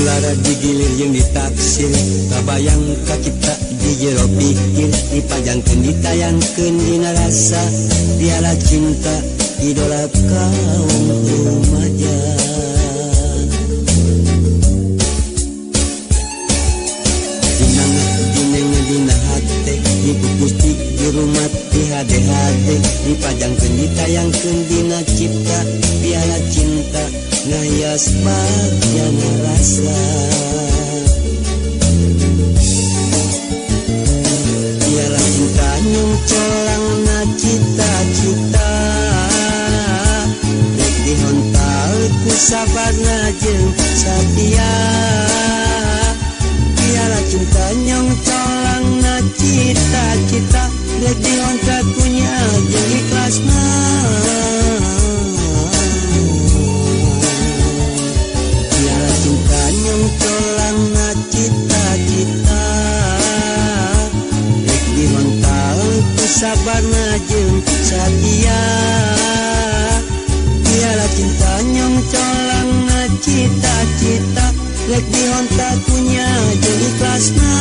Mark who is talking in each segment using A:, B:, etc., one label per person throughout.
A: Dikular digilir jeung ditaksir, kabayang kacipta di jero pikir, dipajangkeun ditayangkeun dina rasa piala cinta idola kaum rumaja. Dineng dina hate dipupus di rumah di hade-hade, dipajangkeun ditayangkeun dina cipta piala cinta ngahias bagian rasa. Piala cinta nyung colangna cita-cita, rek dihontal ku sabarna jeung satia. Piala cinta nyung colangna cita-cita, rek dihontal ku nya jeung ikhlasna. Piala cinta nyung colangna cita-cita, rek dihontal ku sabarna jeung satia. Piala cinta nyung colangna cita-cita, rek dihontal ku nya jeung ikhlasna.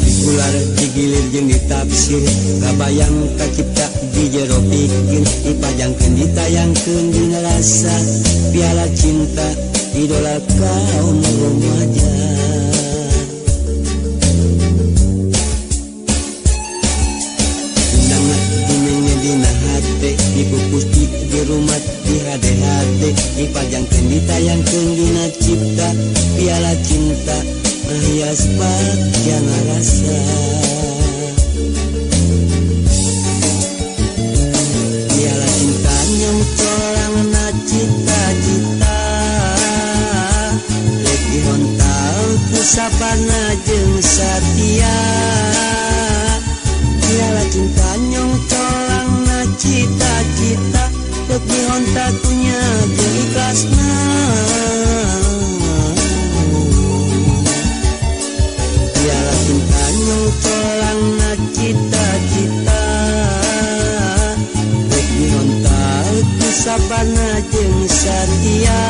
A: Dikular digilir jeung ditaksir, kabayang kacipta di jero pikir, dipajangkeun ditayangkeun dina rasa piala cinta idola kaum rumaja. Dineng dina hate dipupus di rumah di hade-hade, dipajangkeun ditayangkeun dina cipta piala cinta ngahias bagian rasa. Piala cinta nyung colangna cita-cita, rek dihontal ku sabarna jeung satia. Piala cinta nyung colangna cita-cita, rek dihontal ku nya jeung ikhlasna. Piala cinta nyung colangna cita-cita, rek dihontal ku sabarna jeung satia.